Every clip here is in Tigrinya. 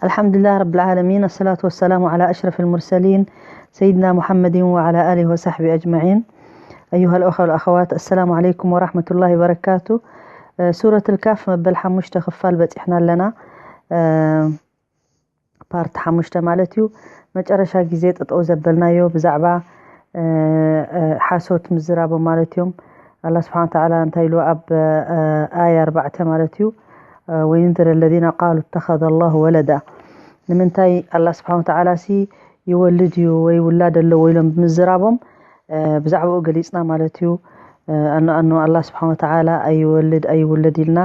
الحمد لله رب العالمين، الصلاة والسلام على أشرف المرسلين سيدنا محمد وعلى آله وصحبه أجمعين. أيها الأخوة والأخوات، السلام عليكم ورحمة الله وبركاته. ሱረት ልካፍ መበል ሓሙሽተ ክፋል በፂሕና ኣለና። ፓርት ሓሙሽተ ማለት እዩ። መጨረሻ ግዜ ጠጠው ዘበልናዮ ብዛዕባ ሓሶት ምዝራቦም ማለት እዮም። ኣላ ስብሓን ተዓላ እንታይ ኢሉ ኣብ ኣያ ኣርባዕተ ማለት እዩ፣ ወይንዝር ለዚነ ቃሉ ተኸዘ ላሁ ወለዳ። ንምንታይ ኣላ ስብሓን ተዓላ ሲ ይወልድ እዩ ወይ ውላድ ኣለዎ ኢሎም ብምዝራቦም ብዛዕባኡ ገሊፅና ማለት እዩ። ኣኖ ኣኖ ኣላ ስብሓን ወተዓላ ኣይወልድ ኣይውለድ ኢልና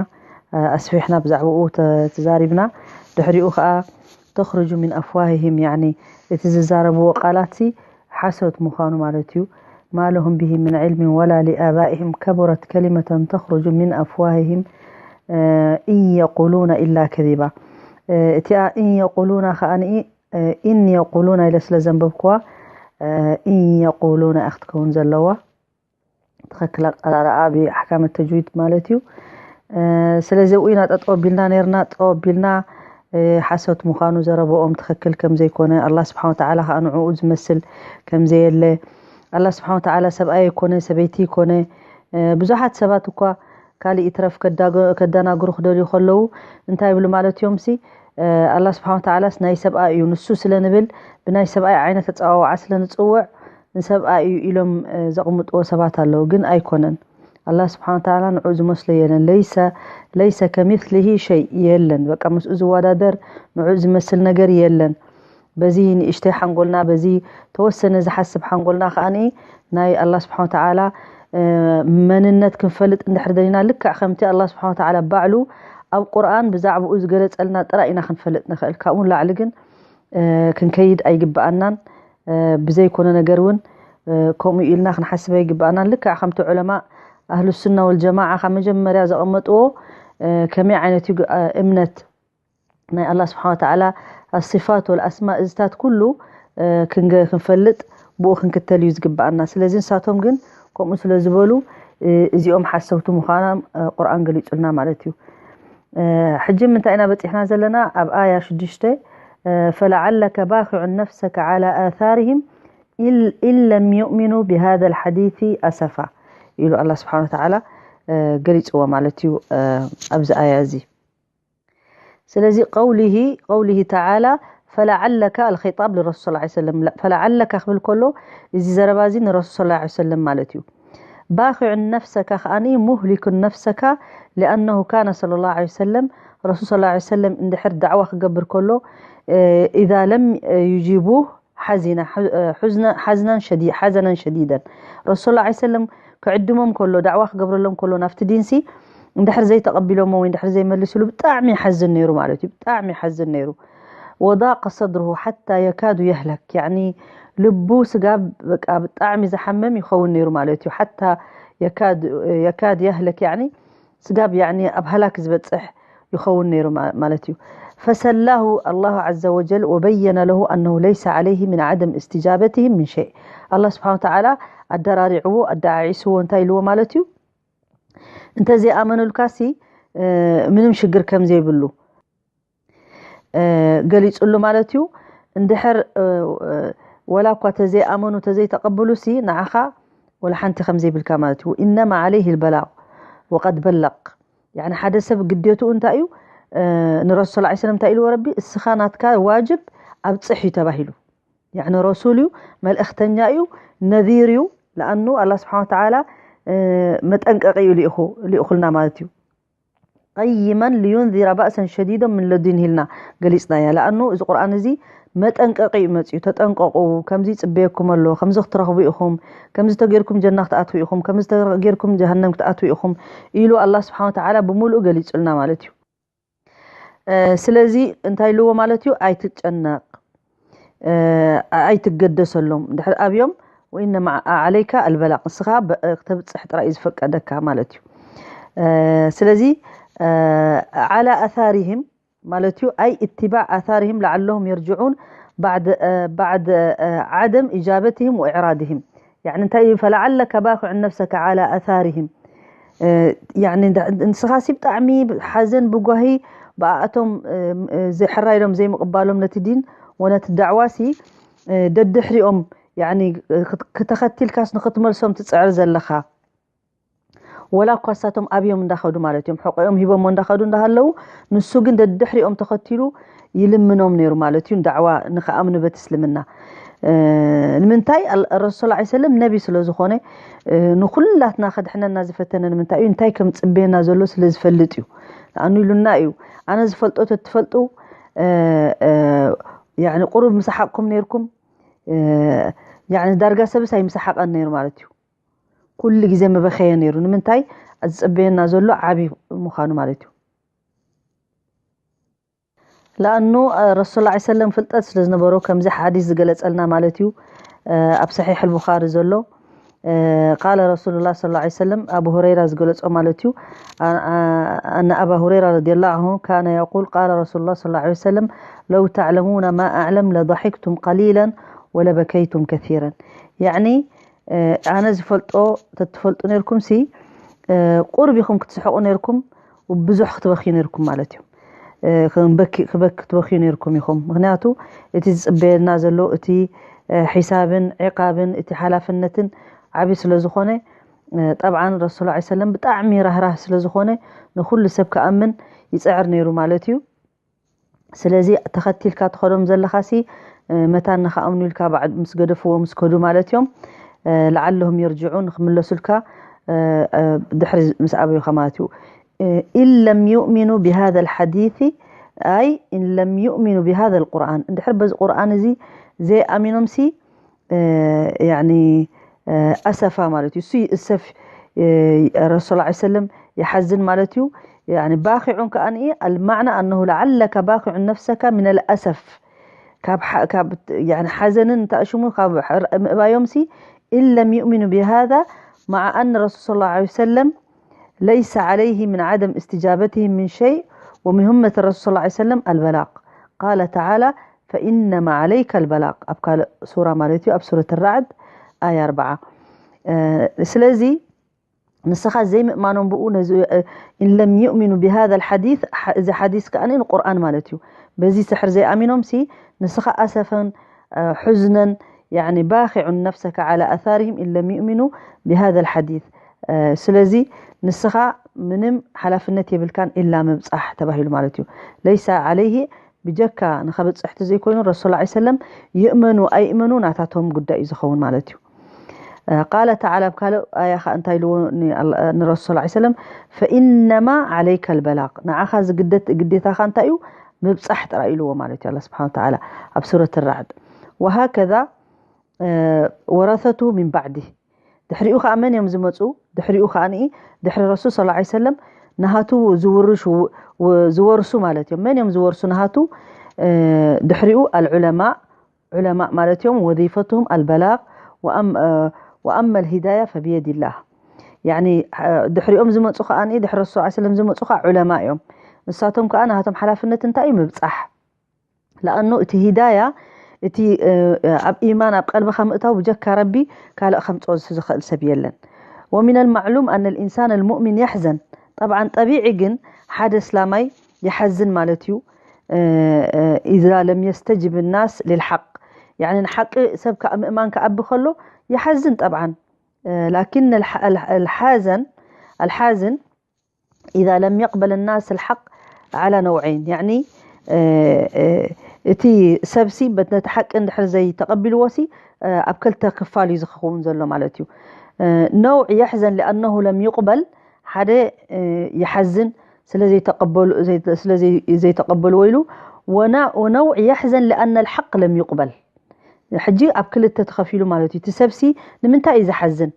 ኣስፊሕና ብዛዕባኡ ተዛሪብና። ድሕሪኡ ከዓ ተኽርጁ ሚን ኣፍዋሂሂም፣ ያኒ እቲ ዝዛረብዎ ቃላት ሲ ሓሶት ምዃኑ ማለት እዩ። ማ ለሁም ብሂ ምን ዕልሚን ወላ ሊኣባኢሂም ከቡረት ከሊመተን ተኽርጁ ሚን ኣፍዋሂሂም ኢን የቁሉነ ኢላ ከዚባ። እቲኣ ኢን የቁሉና ከዓኒ ኢን የቁሉና ኢለ ስለ ዘንበብክዋ ኢን የቁሉና እያ ክትከውን ዘለዋ። ትኽክል ኣቀራርኣ ብኣሕካም ተጅዊድ ማለት እዩ። ስለዚ ኣብኡ ኢና ጠጠው ኣቢልና ነርና፣ ጠጠው ኣቢልና ሓሶት ምዃኑ ዘረበኦም ትኽክል ከም ዘይኮነ፣ ኣላ ስብሓን ወተዓላ ከዓ ንዕኡ ዝመስል ከም ዘየለ፣ ኣላ ስብሓን ወተዓላ ሰብኣይ ኣይኮነ ሰበይቲ ይኮነ። ብዙሓት ሰባት እኳ ካልእ ይትረፍ ከዳናግሩ ክደልዩ ከለዉ እንታይ ይብሉ ማለት እዮም ሲ ኣላ ስብሓን ወተዓላስ ናይ ሰብኣይ እዩ ንሱ ስለ ንብል ብናይ ሰብኣይ ዓይነት ኣፀዋውዓ ስለ ንፅውዕ ንሰብኣይ እዩ ኢሎም ዘቕምጥዎ ሰባት ኣለዉ። ግን ኣይኮነን። ኣላ ስብሓን ወተዓላ ንዑ ዝመስሎ የለን። ለይሰ ለይሰ ከሚስሊሂ ሸይ የለን። በቃ ምስኡ ዝወዳደር ንዑ ዝመስል ነገር የለን። በዚ ንእሽተይ ሓንጎልና በዚ ተወሰነ ዝሓስብ ሓንጎልና ከዓኒ ናይ ኣላ ስብሓን ወተዓላ መንነት ክንፈልጥ እንድሕር ደሊና ልክዕ ከምቲ ኣላ ስብሓን ወተዓላ ባዕሉ ኣብ ቁርኣን ብዛዕባኡ ዝገለፀልና ጥራይ ኢና ክንፈልጥ ንኽእል። ካብኡ ንላዕሊ ግን ክንከይድ ኣይግብኣናን። ብዘይኮነ ነገር እውን ከምኡ ኢልና ክንሓስብ ኣይግብኣናን። ልክዕ ከምቲ ዑለማ ኣህሉ ሱና ወልጀማዓ ካብ መጀመርያ ዘቐመጥዎ ከመይ ዓይነት እዩ እምነት ናይ ኣላ ስብሓን ወተዓላ ኣስፋት ወልኣስማ እዝታት ኩሉ ክንፈልጥ ብኡ ክንክተል እዩ ዝግብኣና። ስለዚ ንሳቶም ግን ከምኡ ስለ ዝበሉ እዚኦም ሓሰውቲ ምዃናም ቁርኣን ገሊጹልና ማለት እዩ። ሕጂ ምንታይ ኢና በፂሕና ዘለና? ኣብ ኣያ ሽዱሽተ ፈለዓለከ ባኪዑን ነፍሰከ ዓላ ኣታርህም ኢን ለም ዩእሚኑ ብሃذ ልሓዲث ኣሰፋ ኢሉ ኣላ ስብሓን ወተዓላ ገሊፅዎ ማለት እዩ ኣብዚ ኣያ እዚ። ስለዚ ቀውሊሂ ቀውሊሂ ተዓላ ፈለዓለካ ኣልኺጣብ ልረሱል ስ ሰለም ፈለዓለካ ክብል ከሎ እዚ ዘረባ እዚ ንረሱል ስ ሰለም ማለት እዩ። ባኪዑን ነፍሰካ ከዓኒ ሙህሊኩን ነፍሰካ ሊኣነሁ ካነ ስለ ላ ሰለም ረሱል ስ ሰለም እንድሕር ዳዕዋ ክገብር ከሎ ኢዛ ለም ዩጂቡህ ሓዚነ ሓዝናን ሸዲ ሓዘናን ሸዲደን ረሱል ላ ሰለም ክዕድሞም ከሎ ዳዕዋ ክገብረሎም ከሎ ናብቲ ዲንሲ እንድሕር ዘይተቐቢሎሞ ወይ እንድሕር ዘይመልስሉ ብጣዕሚ ይሓዝን ነይሩ ማለት እዩ። ብጣዕሚ ይሓዝን ነይሩ። ወዳቀ ሰድርሁ ሓታ የካዱ የህለክ ያኒ ልቡ ስጋብ በቃ ብጣዕሚ ዝሓመም ይኸውን ነይሩ ማለት እዩ። ሓታ የካድ የካድ የህለክ ያኒ ስጋብ ያኒ ኣብ ሃላክ ዝበፅሕ ይኸውን ነይሩ ማለት እዩ። ፈሰላሁ ኣላሁ ዘ ወጀል ወበየነ ለሁ ኣነሁ ለይሰ ዓለይህ ምን ዓደም እስትጃበትህም ምን ሸይ። ኣላ ስብሓን ተዓላ ኣደራሪዕዎ ኣደዓዒስዎ እንታይ ኢልዎ ማለት እዩ። እንተዘይኣመኑልካ ሲ ምንም ሽግር ከም ዘይብሉ ገሊፅሉ ማለት እዩ። እንድሕር ወላ እኳ ተዘይኣመኑ ተዘይተቐብሉ ሲ ንዓኻ ወላ ሓንቲ ከም ዘይብልካ ማለት እዩ። ኢነማ ዓለይህ ልበላቅ ወቀድ በለቅ። ያኒ ሓደ ሰብ ግዴትኡ እንታይ እዩ? ንረሱል ስ ሰለም እንታይ ኢልዎ ረቢ? እስኻ ናትካ ዋጅብ ኣብፅሕ እዩ ተባሂሉ። ያኒ ረሱል እዩ፣ መልእኽተኛ እዩ፣ ነዚር እዩ። ለኣኑ ኣላ ስብሓን ወተዓላ መጠንቀቂ እዩ ልኢኹልና ማለት እዩ። ቀይመን ልዩንዚረ ባእሰን ሸዲዶ ምን ለዱን ሂልና ገሊፅናያ። ለኣኑ እዚ ቁርኣን እዚ መጠንቀቂ እዩ መፅኡ። ተጠንቀቁ፣ ከምዚ ይፅበየኩም ኣሎ፣ ከምዚ ክትረኽቡ ኢኹም፣ ከምዚ ተጌርኩም ጀና ክትኣትዉ ኢኹም፣ ከምዚ ተጌርኩም ጀሃነም ክትኣትዉ ኢኹም ኢሉ ኣላ ስብሓን ወተዓላ ብምሉኡ ገሊፁልና ማለት እዩ። ስለዚ እንታይ ኢልዎ ማለት እዩ? ኣይትጨነቅ፣ ኣይትገደሰሎም። ድሕሪ ኣብዮም ወኢነማ ዓለይካ ኣልበላቅ፣ ንስኻ ተብፅሕ ጥራይ እዩ ዝፈቀደካ ማለት እዩ። ስለዚ ዓላ ኣታሪህም ማለት እዩ፣ ኣይ እትባዕ ኣታሪህም ለዓለሁም የርጅዑን ባዕድ ዓደም ኢጃበትህም ወኢዕራድህም። ያኒ እንታይ እዩ? ፈለዓለከ ባኪዑን ነፍሰከ ዓላ ኣታሪህም። ያኒ ንስኻሲ ብጣዕሚ ሓዘን ብጓሂ ብኣቶም ሕራይ ኢሎም ዘይምቕባሎም ነቲ ዲን ወነቲ ዳዕዋሲ ደድሕሪኦም ክትተኸቲልካስ ንክትመልሶም ትፅዕር ዘለኻ። ወላ እኳ እሳቶም ኣብዮም እንዳኸዱ ማለት እዮም፣ ሕቆኦም ሂቦሞ እንዳኸዱ እንዳሃለዉ፣ ንሱ ግን ደድሕሪኦም ተኸቲሉ ይልምኖም ነይሩ ማለት እዩ። ዳዕዋ ንክኣምኑ በት እስልምና ንምንታይ ረሱል ላ ሰለም ነቢ ስለ ዝኾነ ንኩላትና ከድሕነና ዝፈተነ ንምንታይ እዩ? እንታይ ከም ፅበየና ዘሎ ስለ ዝፈልጥ እዩ። ኣኑ ኢሉና እዩ፣ ኣነ ዝፈልጦ ተትፈልጡ ቁሩብ ምሰሓቅኩም ነይርኩም። ዳርጋ ሰብስ ኣይምሰሓቀን ነይሩ ማለት እዩ። ኩሉ ግዜ መበኸየ ነይሩ። ንምንታይ? ዝፅበየና ዘሎ ዓብዪ ምዃኑ ማለት እዩ። ለኣኑ ረሱል ላ ሰለም ፍልጠት ስለ ዝነበሮ ከምዚ ሓዲስ ዝገለፀልና ማለት እዩ። ኣብ ሰሒሕ ልቡኻሪ ዘሎ ቃለ ረሱሉላ ስ ሰለም ኣቡ ሁረይራ ዝገለፆ ማለት እዩ። ኣነ ኣባ ሁረይራ ረዲየላሁ ዓንሁ ካነ የቁል ቃለ ረሱሉላ ስ ሰለም ለው ተዕለሙና ማ ኣዕለም ለضحክቱም ቀሊለን ወለበከይቱም ከሲረን። ያዕኒ ኣነ ዝፈልጦ ተትፈልጡ ነርኩም ሲ ቁርብ ኢኹም ክትስሕቁ ነርኩም፣ ብዙሕ ክትበኽዩ ነርኩም ማለት እዩ። ክትበኽዩ ነርኩም ኢኹም። ምክንያቱ እቲ ዝፅበየና ዘሎ እቲ ሒሳብን ዕቃብን እቲ ሓላፍነትን ዓብዪ ስለ ዝኾነ፣ ጠብዓን ረሱል ላ ሰለም ብጣዕሚ ራህራህ ስለ ዝኾነ ንኩሉ ሰብ ክኣምን ይፅዕር ነይሩ ማለት እዩ። ስለዚ ተኸቲልካ ትኸዶም ዘለኻ ሲ መታን ንክኣምኑ ኢልካ ባዕድ ምስ ገደፍዎ ምስ ከዱ ማለት እዮም። ለዓለሁም የርጅዑን ክምለሱልካ ድሕሪ ምስ ኣበዩኻ ማለት እዩ። ኢን ለም ዩእሚኑ ብሃذ ልሓዲث ኣይ ኢን ለም ዩእሚኑ ብሃذ ልቁርኣን፣ እንድሕር በዚ ቁርኣን እዚ ዘይኣሚኖም ሲ ያኒ ኣሰፋ ማለት እዩ። እሱ ይእሰፍ ረሱል ላ ሰለም ይሓዝን ማለት እዩ። ያኒ ባኺዑን ከኣ ኣልማዕና ኣነሁ ለዓለካ ባኺዑን ነፍሰካ ምን ኣልኣሰፍ ካብ ሓዘንን እንተኣሽሙ ካብ ምእባዮም ሲ ኢን ለም ዩእሚኑ ብሃذ مع أن رسول صلى الله عليه وسلم ليس عليه من عدم استجابتهم من شيء ومهمة الرسول صلى الله عليه وسلم البلاغ قال تعالى فإنما عليك البلاغ ኣብ ካልእ ሱራ ማለት እዩ ኣብ ሱረት ራዕድ ኣያ ኣርባዓ ስለዚ ንስኻ ዘይምእማኖም ብኡ ነዚ ኢን ለም ዩእሚኑ ብሃذ ልሓዲስ እዚ ሓዲስ ከኣ ንቁርኣን ማለት እዩ በዚ ስሕር ዘይኣሚኖም ሲ ንስኻ ኣሰፈን ሑዝነን ያኒ ባኪዑን ነፍሰካ ዓላ ኣታርህም ኢን ለም ዩእሚኑ ብሃذ ልሓዲስ ስለዚ ንስኻ ምንም ሓላፍነት የብልካን ኢላ ምብፃሕ ተባሂሉ ማለት እዩ ለይሳ ዓለይህ ብጀካ ንኸብፅሕቲ ዘይኮይኑ ረሱል ላ ሰለም ይእመኑ ኣይእመኑ ናታቶም ጉዳይ እዩ ዝኸውን ማለት እዩ ቃለ ተዓላ ኣብ ካልእ ኣያ ኸዓ እንታይ ኢልዎ ንረሱል ላ ሰለም ፈኢነማ ዓለይከ ልበላቅ ንዓኻ ዝግደት ግዴታኻ እንታይ እዩ ምብፃሕ ጥራይ ኢልዎ ማለት እዩ ኣላ ስብሓን ተዓላ ኣብ ሱረት ራዕድ ወሃከዛ ወረሰቱ ሚን ባዕዲ ድሕሪኡ ከዓ መን እዮም ዝመፁ ድሕሪኡ ከዓ ንኢ ድሕሪ ረሱል ስ ሰለም ንሃቱ ዝውርሹ ዝወርሱ ማለት እዮም መን እዮም ዝወርሱ ንሃቱ ድሕሪኡ ኣልዑለማ ዑለማ ማለት እዮም ወዚፈትሁም ኣልበላቅ ወኣመ ልሂዳያ ፈብየድላህ ያኒ ድሕሪኦም ዝመፁ ከዓ ንኢ ድሕሪ ረሱል ስ ሰለም ዝመፁ ከዓ ዑለማ እዮም ንሳቶም ከዓ ንሃቶም ሓላፍነት እንታይ እዩ ምብፃሕ ለኣኑ እቲ ሂዳያ እቲ ኣብ ኢማን ኣብ ቀልብኻ ምእታው ብጀካ ረቢ ካልእ ከምፅኦ ዝኽእል ሰብ የለን ومن المعلوم أن الإنسان المؤمن يحزن طبعا طبيعي ግን ሓደ እስላማይ ይሓዝን ማለት እዩ إذا لم يستجب الناس للحق يعني ንሓቂ ሰብ ምእማን ክኣቢ ከሎ ይሓዝን طبعا لكن الحزن الحازن إذا لم يقبل الناس الحق على نوعين يعني እቲ ሰብሲ ነቲ ሓቂ እንድሕር ዘይተቐቢልዎ ሲ ኣብ ክልተ ክፋል እዩ ዝኸውን ዘሎ ማለት እዩ ነውዕ የሕዘን لأنه لم يقبل ሓደ ይሓዝን ስለ ዘይተቐበልዎ ኢሉ ወነውዕ የሕዘን لأن الحق لم يقبل ሕጂ ኣብ ክልተ ተኸፊሉ ማለት እዩ እቲ ሰብሲ ንምንታይ እዩ ዝሓዝን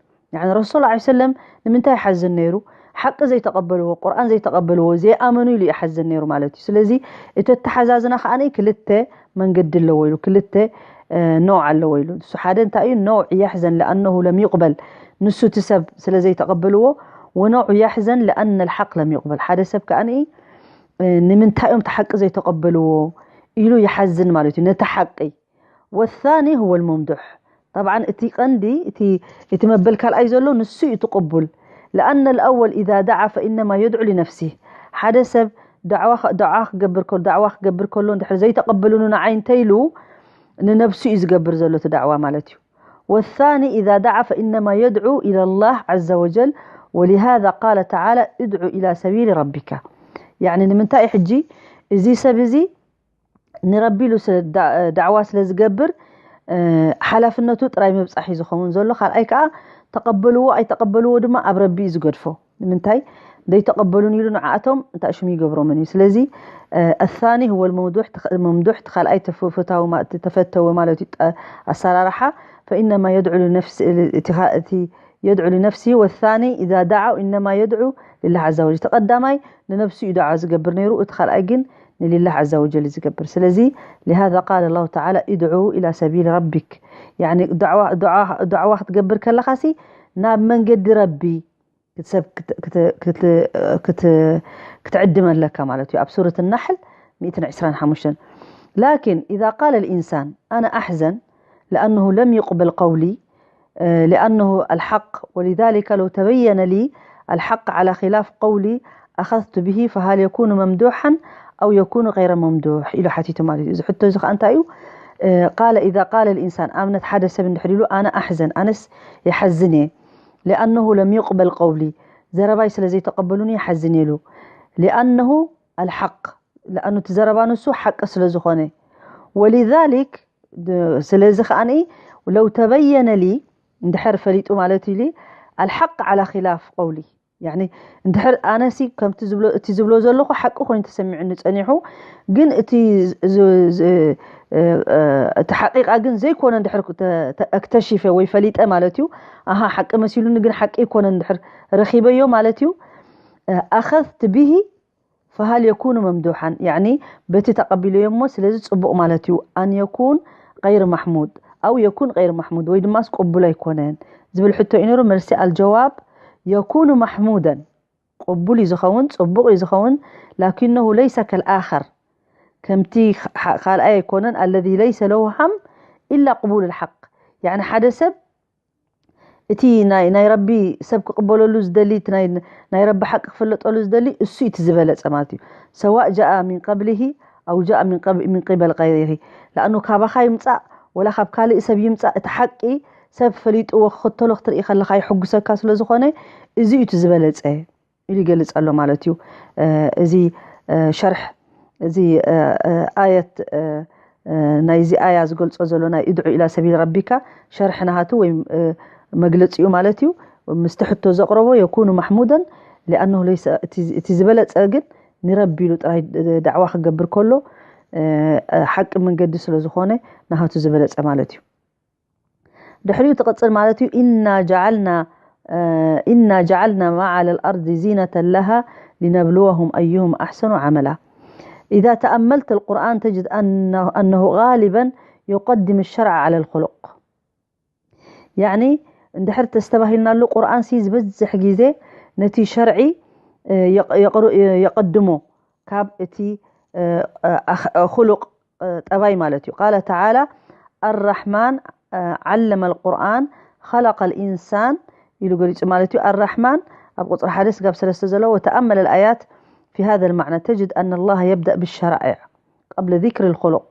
ረሱል ላ ሰለም ንምንታይ ይሓዝን ነይሩ ሓቂ ዘይተቐበልዎ ቁርኣን ዘይተቐበልዎ ዘይኣመኑ ኢሉ ይሓዝን ነይሩ ማለት እዩ ስለዚ እቲ ኣተሓዛዝና ከዓ ክልተ መንገዲ ኣለዎ ኢሉ ክልተ ነውዕ ኣለዎ ኢሉ ንሱ ሓደ እንታይ እዩ ነውዕ የሕዘን ለኣነሁ ለም ይቕበል ንሱ እቲ ሰብ ስለ ዘይተቐበልዎ ወነውዕ የሕዘን ለኣነ ልሓቅ ለም ይቕበል ሓደ ሰብ ከዓ ንምንታይ እዮም እቲ ሓቂ ዘይተቐበልዎ ኢሉ ይሓዝን ማለት እዩ ነቲ ሓቂ ወሳኒ ሁወ ልመምዱሕ طبعا እቲ ቀንዲ እቲ እቲ መበል ካልኣይ ዘሎ ንሱ እዩ ትቕቡል لأن الأول إذا دعا فإنما يدعو لنفسه ሓደ ሰብ ዳዕዋ ኸ- ዳዕዋ ክገብር ከሎ ዳዕዋ ክገብር ከሎ እንድሕር ዘይተቐበሉኒ ንዓይ እንተኢሉ ንነብሱ እዩ ዝገብር ዘሎ እቲ ዳዕዋ ማለት እዩ። والثاني إذا دعا فإنما يدعو إلى الله عز وجل، ولهذا قال تعالى: ادع إلى سبيل ربك. يعني ንምንታይ ሕጂ እዚ ሰብ እዚ ንረቢ ኢሉ ስለ ዳ- ዳዕዋ ስለ ዝገብር ሓላፍነቱ ጥራይ ምብፃሕ እዩ ዝኸውን ዘሎ። ካልኣይ ከዓ ተቐበልዎ ኣይተቐበልዎ ድማ ኣብ ረቢ እዩ ዝገድፎ። ንምንታይ ዘይተቐበሉን ኢሉ ንዓኣቶም እንታይ ሽሙ ይገብሮምን እዩ። ስለዚ ኣሳኒ ህወ መምዱሕ እቲ ካልኣይ ተፈተወ ማለት እዩ። ኣሰራርሓ ፈኢነማ የድዑ ልነፍሲ እቲ የድዑ ልነፍሲ ወሳኒ ኢዛ ዳዓው ኢነማ የድዑ ልላህ ዓዛ ወጀል። ተቐዳማይ ንነፍሱ እዩ ዳዓ ዝገብር ነይሩ፣ እቲ ካልኣይ ግን ንልላህ ዓዛ ወጀል እዩ ዝገብር። ስለዚ ሊሃዛ ቃል ላሁ ተዓላ ኢድዑ ኢላ ሰቢል ረቢክ። ያኒ ዳዕዋ ክትገብር ከለኻሲ ናብ መንገዲ ረቢ ክትሰብ ክትዕድም ኣለካ ማለት እዩ። ኣብ ሱረት ናሕል ሚእትን ዕስራን ሓሙሽተን ላኪን ኢዛ ቃለ ልኢንሳን ኣነ ኣሕዘን ለኣነሁ ለም ይቅበል ቀውሊ لأنه الحق ولذلك لو تبين لي الحق على خلاف قولي أخذت به فهل يكون ممدوحا أو يكون غير ممدوح ኢሉ ሓቲቱ ማለት እዩ። እዚ ሕቶ እዚ ከዓ እንታይ እዩ? ቃለ ኢዛ ቃለ ልኢንሳን ኣብነት ሓደ ሰብ እንድሕር ኢሉ ኣነ ኣሕዘን ኣነስ ይሓዝን እየ لأنه لم يقبل قولي ዘረባይ ስለ ዘይተቐበሉኒ ይሓዝን እየ ኢሉ لأنه الحق ለኣኑ እቲ ዘረባ ንሱ ሓቂ ስለ ዝኾነ ولذلك ስለዚ ከዓኒ ለው ተበየነ ሊ እንድሕር ፈሊጡ ማለት እዩ الحق على خلاف قولي يعني እንድሕር ኣነሲ ከምቲ ዝብሎ እቲ ዝብሎ ዘለኹ ሓቂ ኮይኑ ተሰሚዑኒ ጸኒሑ ግን እቲ እቲ ሓቂቃ ግን ዘይኮነ እንድሕር ኣክተሺፈ ወይ ፈሊጠ ማለት እዩ ኣሃ ሓቂ መሲሉኒ ግን ሓቂ ይኮነ እንድሕር ረኺበዮ ማለት እዩ ኣኸዝት ብሂ ፈሃል የኩኑ መምዱሓን ያኒ በቲ ተቐቢለዮ እሞ ስለዚ ጽቡቕ ማለት እዩ ኣን የኩን غير محمود أو يكون غير محمود ወይ ድማስ ቅቡል ኣይኮነን ዝብል ሕቶ እዩ ነይሩ። መልሲ ኣልጀዋብ የኩኑ ማሕሙደን ቅቡል እዩ ዝኸውን ጽቡቕ እዩ ዝኸውን لكنه ليس كالآخر ከምቲ ካልኣይ ኣይኮነን الذي ليس له هم إلا قبول الحق ያኒ ሓደ ሰብ እቲ ናይ ናይ ረቢ ሰብ ክቕበለሉ ዝደሊ እቲ ናይ ናይ ረቢ ሓቂ ክፍለጠሉ ዝደሊ እሱ እቲ ዝበለጸ ማለት እዩ ሰዋእ ጃኣ ሚን ቀብሊሂ ኣው ጃኣ ሚን ቀብ- ሚን ቂበል ቀይሪሂ ለኣኑ ካባኻ ይምጻእ ወላ ካብ ካልእ ሰብ ይምጻእ እቲ ሓቂ ሰብ ፈሊጥዎ ክኽተሎ ክትርኢ ከለኻ ይሕጉሰካ ስለ ዝኾነ እዚ እዩ እቲ ዝበለጸ ኢሉ ይገልጽ ኣሎ ማለት እዩ። እዚ ሸርሕ እዚ ኣየት ናይዚ ኣያ ዝገልጾ ዘሎ ናይ እድዑ ኢላ ሰቢል ረቢካ ሸርሕ ናሃቱ ወይ መግለጺኡ ማለት እዩ። ምስቲ ሕቶ ዘቕረቦ የኩኑ ማሕሙደን ሊኣነሁ ለይሰ እቲ ዝበለጸ ግን ንረቢ ኢሉ ጥራይ ዳዕዋ ክገብር ከሎ ሓቂ መንገዲ ስለ ዝኾነ ናሃቱ ዝበለጸ ማለት እዩ። ድሕሪኡ ትቕጽል ማለት እዩ إنا جعلنا إنا جعلنا ما على الأرض زينة لها لنبلوهم أيهم أحسن عملا إذا تأملت القرآن تجد أنه, أنه غالبا يقدم الشرع على الخلق يعني እንድሕር ተስተባሂልናሉ ቁርኣን ሲ ዝበዝሕ ግዜ ነቲ ሸርዒ የቐድሞ ካብ እቲ ኹሉቕ ጠባይ ማለት እዩ። ቃለ ተዓላ ኣራሕማን ዓለመ ልቁርኣን ኸለቀ ልኢንሳን ኢሉ ገሊጹ ማለት እዩ። ኣራሕማን ኣብ ቁፅሪ ሓደ ስጋብ ሰለስተ ዘሎ وتأمل الآيات في هذا المعنى تجد أن الله يبدأ بالشرائع قبل ذكر الخلق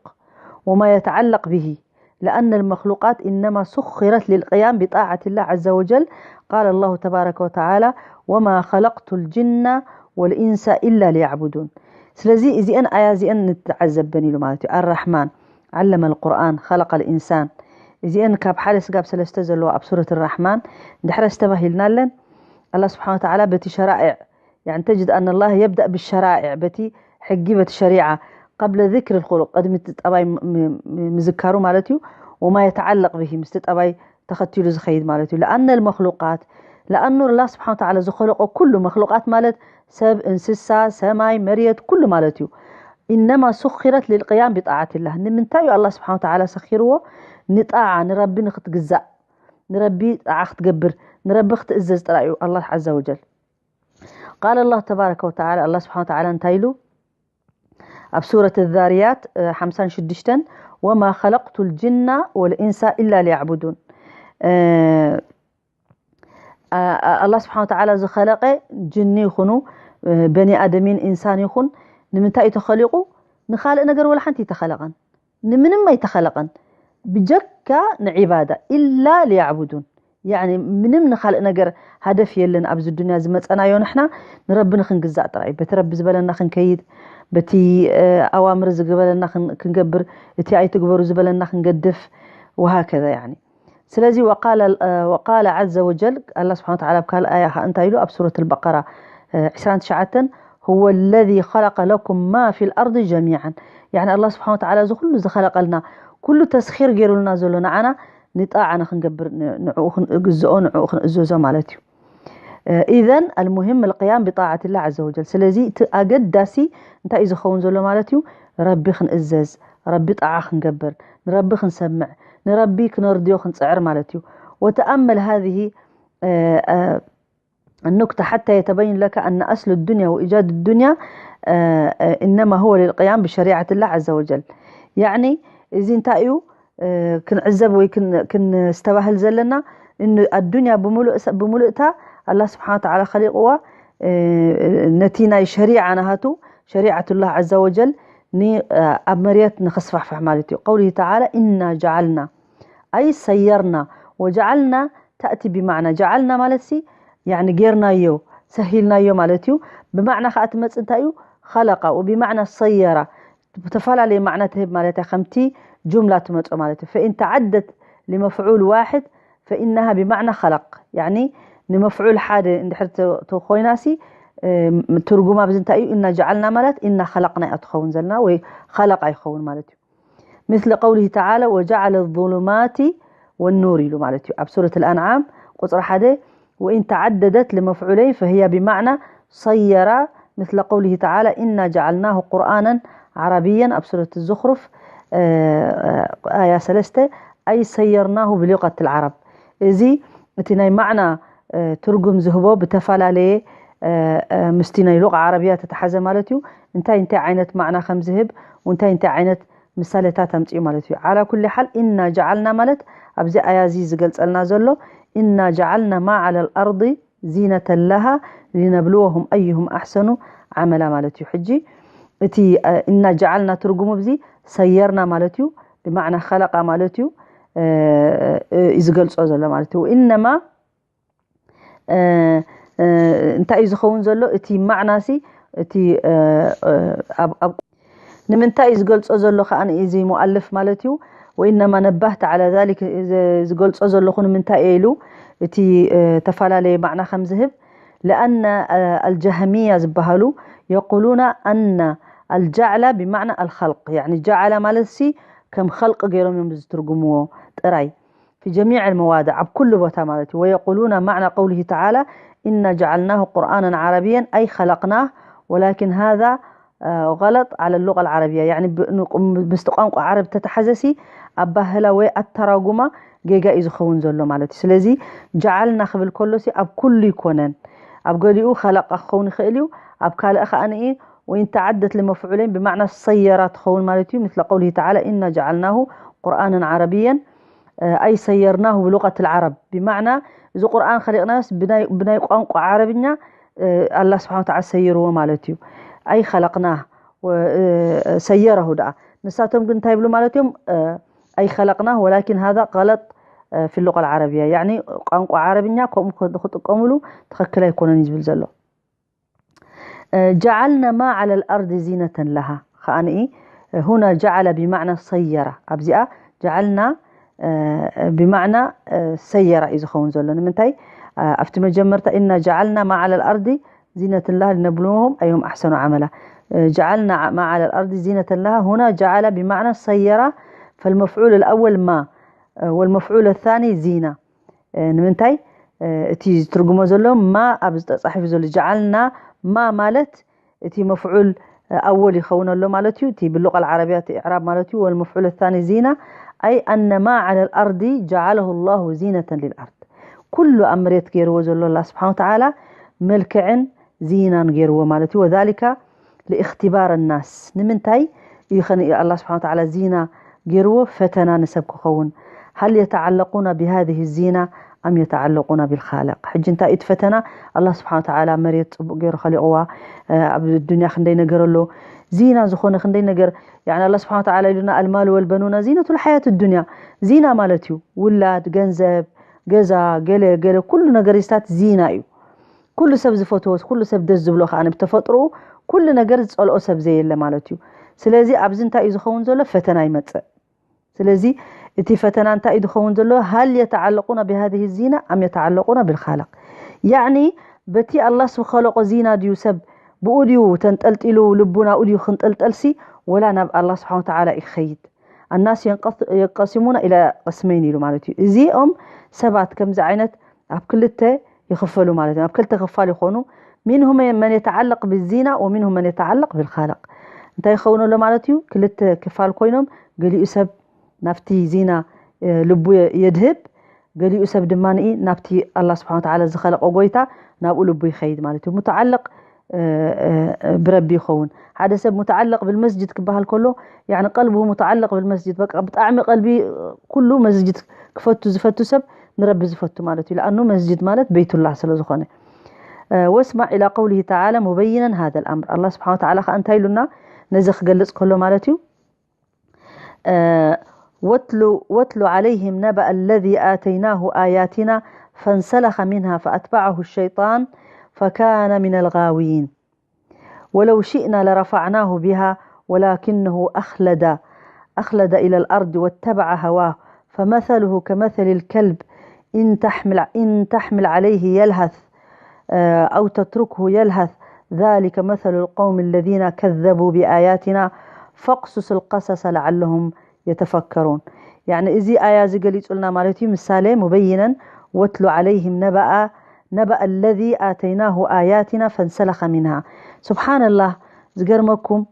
وما يتعلق به لأن المخلوقات إنما سخرت للقيام بطاعة الله عز وجل قال الله تبارك وتعالى وما خلقت الجن والإنس إلا ليعبدون ስለዚ እዚአን ኣያ እዚአን ንተዓዘበን ኢሉ ማለት እዩ ኣራሕማን ዓለመ ልቁርኣን ኸለቀ ልኢንሳን እዚአን ካብ ሓደ ስጋብ ሰለስተ ዘለዋ ኣብ ሱረት ራሕማን ድሕረ ዝተባሂልናለን ኣላ ስብሓን ተዓላ በቲ ሸራኤዕ يعني تجد أن الله يبدأ بالشرائع በቲ ሕጊ በቲ ሸሪዓ قبل ذكر الخلق ቅድሚ ጠባይ ምዝካሩ ማለት እዩ وما يتعلق به ምስቲ ጠባይ ተኸቲሉ ዝኸይድ ማለት እዩ لأن المخلوقات لأنه الله سبحانه وتعالى ዝኸለቆ ኩሉ መክሉቃት ማለት ሰብ እንስሳ ሰማይ መርየት ኩሉ ማለት እዩ إنما سخرت للقيام بطاعة الله ንምንታይ እዩ ኣላ ስብሓን ተዓላ ሰኪርዎ ንጣዓ ንረቢ ንክትግዛእ ንረቢ ጣዓ ክትገብር ንረቢ ክትእዘዝ ጥራይ እዩ ኣላ ዓዘ ወጀል قال الله تبارك وتعالى الله سبحانه وتعالى እንታይ ኢሉ ኣብ ሱረት ዛርያት ሓምሳን ሽዱሽተን وما خلقت الجن والإنس إلا ليعبدون ኣላ ስብሓን ተዓላ ዝኸለቀ ጅኒ ይኹኑ በኒ ኣደሚን ኢንሳን ይኹን ንምንታይ እዩ ተኸሊቑ? ንኻልእ ነገር ወላ ሓንቲ ኣይተኸለቐን፣ ንምንም ኣይተኸለቐን፣ ብጀካ ንዒባዳ። ኢላ ሊያዕቡዱን፣ ያኒ ምንም ንኻልእ ነገር ሃደፍ የለን ኣብዚ ዱንያ ዝመጸናዮ። ንሕና ንረቢ ንኽንግዛእ ጥራይ፣ በቲ ረቢ ዝበለና ክንከይድ፣ በቲ ኣዋምር ዝበለና ክንገብር፣ እቲ ኣይትግበሩ ዝበለና ክንገድፍ፣ ወሃከዛ። ያኒ ስለዚ ወቃለ ዓዘ ወጀል፣ ኣላ ስብሓን ተዓላ ኣብ ካልእ ኣያ ከዓ እንታይ ኢሉ? ኣብ ሱረት ኣልበቀራ ዕስራን ትሽዓተን፣ هو الذي خلق لكم ما في الأرض جميعا. ያኒ ኣላ ስብሓን ተዓላ እዚ ኩሉ ዝኸለቀልና፣ ኩሉ ተስኺር ገይሩልና ዘሎ ንዓና ንጣዓ ንክንገብር፣ ንዕኡ ክንግዝኦ፣ ንዕኡ ክንእዘዞ ማለት እዩ። ኢዘን ኣልሙሂም ኣልቅያም ብጣዓት ላ ዘ ወጀል። ስለዚ እቲ ኣገዳሲ እንታይ እዩ ዝኸውን ዘሎ ማለት እዩ? ረቢ ክንእዘዝ፣ ረቢ ጣዓ ክንገብር፣ ንረቢ ክንሰምዕ፣ ንረቢ ክነርድዮ ክንፅዕር ማለት እዩ። وتأمل هذه النكتة حتى يتبين لك أن أصل الدنيا وإيجاد الدنيا إنما هو للقيام بشريعة الله عز وجل. يعني እዚ እንታይ እዩ ክንዕዘብ ወይ ክነስተባህል ዘለና? ኣዱንያ ብምሉእታ ኣላ ስብሓን ተዓላ ከሊቕዋ ነቲ ናይ ሸሪዓ ናሃቱ ሸሪዓት ላህ ዘ ወጀል ኣብ መርየት ንኸስፋሕፋሕ ማለት እዩ። ቀውሊ ተዓላ ኢና ጀዓልና ኣይ ሰየርና። ወጀዓልና ተእቲ ብማዕና ጀዓልና ማለት ሲ ያኒ ጌርናዮ፣ ሰሂልናዮ ማለት እዩ። ብማዕና ከዓ ትመፅእ እንታይ እዩ? ኸለቃ። ወብማዕና ሰየራ ብተፈላለየ ማዕና ትህብ ማለት እያ። ከምቲ ጁምላ ትመፅኦ ማለት እዩ። ፈኢን ተዓደት ሊመፍዑል ዋሕድ ፈኢናሃ ብማዕና ኸለቅ። ያኒ ንመፍዑል ሓደ እንድሕር ተኮይናሲ ትርጉማ ብዚ እንታይ እዩ? ኢና ጀዓልና ማለት ኢና ኸለቅና እያ ትኸውን ዘለና ወይ ኸለቃ ይኸውን ማለት እዩ። مثل قوله تعالى وجعل الظلمات والنور ኢሉ ማለት እዩ ኣብ ሱረት ኣልኣንዓም ቁፅሪ ሓደ። وإن تعددت لمفعولين فهي بمعنى صير مثل قوله تعالى إنا جعلناه قرآنا عربيا ኣብ ሱረት ዙኽሩፍ ኣያ ሰለስተ أي صيرناه بلغة العرب። እዚ እቲ ናይ ማዕና ትርጉም ዝህቦ ብተፈላለየ ምስቲ ናይ ሉቃ ዓረብያ ተተሓዘ ማለት እዩ። እንታይ እንታይ ዓይነት ማዕና ከም ዝህብ እንታይ እንታይ ዓይነት ምሳሌታት ኣምፅኡ ማለት እዩ። ዓላ ኩሊ ሓል ኢና ጀዓልና ማለት ኣብዚ ኣያ እዚ ዝገልፀልና ዘሎ ኢና ጀዓልና ማ ዓላ ልኣርዲ ዚነተን ለሃ ሊነብልወሁም ኣዩሁም ኣሕሰኑ ዓመላ ማለት እዩ። ሕጂ እቲ እና ጀዓልና ትርጉሙ ብዚ ሰየርና ማለት እዩ። ብማዕና ኸለቃ ማለት እዩ። እዩ ዝገልፆ ዘሎ ማለት እዩ። ኢነማ እንታይ እዩ ዝኸውን ዘሎ እቲ ማዕናሲ እቲ ንምንታይ እዩ ዝገልፆ ዘሎ ከዓ እዚ ሙኣልፍ ማለት እዩ። ወኢነማ ነባህት ዓላ ዛሊክ ዝገልፆ ዘለኹ ንምንታይ እየ ኢሉ እቲ ተፈላለየ ማዕና ከም ዝህብ ለኣነ ኣልጀህሚያ ዝበሃሉ የቁሉና ኣነ ኣልጃዕላ ብማዕና ኣልኸልቅ ያኒ ጃዕላ ማለት ሲ ከም ኸልቅ ገይሮም እዮም ዝትርጉምዎ ጥራይ في جميع المواضع ኣብ ኩሉ ቦታ ማለት እዩ። ويقولون معنى قوله تعالى إنا جعلناه قرآنا عربيا أي خلقناه ولكن هذا غلط على اللغة العربية يعني ምስቲ ቋንቋ ዓረብ ተተሓዘሲ ኣባህላ ወይ ኣተራጉማ ጌጋ እዩ ዝኸውን ዘሎ ማለት እዩ። ስለዚ ጀዓልና ክብል ከሎሲ ኣብ ኩሉ ይኮነን። ኣብ ገሊኡ ኸለቃ ክኸውን ይኽእል እዩ። ኣብ ካልእ ከዓ ንኢ وإن تعدت لمفعولين بمعنى صير ትኸውን ማለት እዩ። مثل قوله تعالى إنا جعلناه قرآنا عربيا أي صيرناه بلغة العرب بمعنى እዚ ቁርኣን ኸሊቕናዮስ ብናይ ቋንቋ ዓረብኛ ኣላ ስብሓን ተዓላ ሰይርዎ ማለት እዩ። ኣይ ኸለቅና ሰየረሁ ደኣ ንሳቶም ግን እንታይ ይብሉ ማለት እዮም? ኣይ ኸለቅና ወላኪን ሃዛ ቀለጥ ፊ ሉቃ ዓረብያ ያኒ ቋንቋ ዓረብኛ ከምኡ ክጥቀምሉ ትኽክል ኣይኮነን እዩ ዝብል ዘሎ። ጀዓልና ማ ዓላ ልኣርዲ ዚነተን ለሃ ከዓኒ ሁና ጀዓለ ብማዕና ሰየራ ኣብዚኣ ጀዓልና ብማዕና ሰየራ እዩ ዝኸውን ዘሎ። ንምንታይ ኣብቲ መጀመርታ እና ጀዓልና ማ ዓላ ልኣርዲ ዚነተን ለሃ ሊነብልወሁም ኣዩሁም ኣሕሰኑ ዓመላ ጀዓልና ማ ዓላ ልኣርዲ ዚነተን ለሃ ሁና ጀዓለ ብማዕና ሰየራ ፈልመፍዑል ልኣወል ማ ወልመፍዑል ኣታኒ ዚና ንምንታይ እቲ ዝትርጉሞ ዘሎ ማ ኣብ ዝተፃሒፉ ዘሎ ጀዓልና ማ ማለት እቲ መፍዑል ኣወል ይኸውን ኣሎ ማለት እዩ። እቲ ብሉቃ ዓረብያ እቲ ኢዕራብ ማለት እዩ ወልመፍዑል ታኒ ዚና ኣይ ኣነ ማ ዓላ ልኣርዲ ጀዓለሁ ላሁ ዚነተን ልልኣርድ ኩሉ ኣብ መሬት ገይርዎ ዘሎ ኣላ ስብሓን ተዓላ መልክዕን ዚናን ገይርዎ ማለት እዩ። ወዛሊካ ሊእክትባር ናስ ንምንታይ እዩ ኸነ ኣላ ስብሓን ተዓላ ዚና ገይርዎ ፈተና ንሰብ ክኸውን هل يتعلقون بهذه الزينة أم يتعلقون بالخالق. ሕጂ እንታይ እዩ እቲ ፈተና? ኣላህ ስብሓን ወተዓላ መሬት ጽቡቕ ገይሩ ኸሊቕዋ፣ እ፣ ኣብ ዱንያ ክንደይ ነገር ኣሎ፣ ዚና ዝኾነ ክንደይ ነገር፣ ያኒ ኣላህ ስብሓን ወተዓላ ኢሉና፣ المال والبنون زينة الحياة الدنيا። ዚና ማለት እዩ ውላድ፣ ገንዘብ፣ ገዛ፣ ገለ ገለ፣ ኩሉ ነገር ስታት ዚና እዩ። ኩሉ ሰብ ዝፈትዎ፣ ኩሉ ሰብ ደስ ዝብሎ ከዓ ብተፈጥሮኡ ኩሉ ነገር ዝጸልኦ ሰብ ዘየለ ማለት እዩ። ስለዚ ኣብዚ እንታይ እዩ ዝኸውን ዘሎ? ፈተና ይመጽእ። ስለዚ እቲ ፈተና እንታይ እዩ ዝኸውን ዘሎ? هل يتعلقون بهذه الزينة أم يتعلقون بالخالق؟ ያዕኒ በቲ ኣላህ ዝኸለቆ ዚና ድዩ ሰብ ብኡ ድዩ ተንጠልጢሉ ልቡ ናብኡ ድዩ ክንጠልጠልሲ፣ ወላ ናብ ኣላህ ስብሓን ወተዓላ ይኸይድ? الناس ينقص- ينقسمون إلى قسمين ኢሉ ማለት እዩ። እዚኦም ሰባት ከምዚ ዓይነት ኣብ ክልተ ይኽፈሉ ማለት እዩ። ኣብ ክልተ ክፋል ይኾኑ። منهم من يتعلق بالزينة ومنهم من يتعلق بالخالق። እንታይ ይኸውን ኣሎ ማለት እዩ? ክልተ ክፋል ኮይኖም፣ ገሊኡ ሰብ ናብቲ ዚና፣ እ፣ ልቡ የ- የድህብ፣ ገሊኡ ሰብ ድማ ንኢ ናብቲ ኣላህ ስብሓን ወተዓላ ዝኸለቆ ጎይታ ናብኡ ልቡ ይኸይድ ማለት እዩ። ሙተዓለቕ፣ እ፣ እ፣ ብረቢ ይኸውን። ሓደ ሰብ ሙተዓለቕ ብልመስጅድ ክበሃል ከሎ፣ ያዕኒ ቀልቡ ሙተዓለቕ ብልመስጅድ፣ በቃ ብጣዕሚ ቀልቢ ኩሉ መስጅድ ክፈቱ ዝፈቱ ሰብ ንረቢ ዝፈቱ ማለት እዩ። ለኣኑ መስጅድ ማለት በይቱላህ ስለ ዝኾነ። እ፣ واسمع إلى قوله تعالى مبينا هذا الأمر. ኣላህ ስብሓን ወተዓላ ከዓ እንታይ ኢሉና ነዚ ክገልጽ ከሎ ማለት እዩ? آه، واتل واتل عليهم نبأ الذي آتيناه آياتنا فانسلخ منها فأتبعه الشيطان فكان من الغاوين. ولو شئنا لرفعناه بها ولكنه أخلد أخلد إلى الأرض واتبع هواه فمثله كمثل الكلب إن تحمل إن تحمل عليه يلهث، آه، أو تتركه يلهث. ذلك مثل القوم الذين كذبوا بآياتنا فاقصص القصص لعلهم يتفكرون. يعني እዚ ኣያ እዚ ገሊጹልና ማለት እዩ። ምሳሌ ሙበይነን ወትሉ ዓለይህም ነበኣ ነበኣ ለዚ ኣተይናሁ ኣያቲና ፈንሰለኸ ሚንሃ። ስብሓንላህ፣ ዝገርመኩም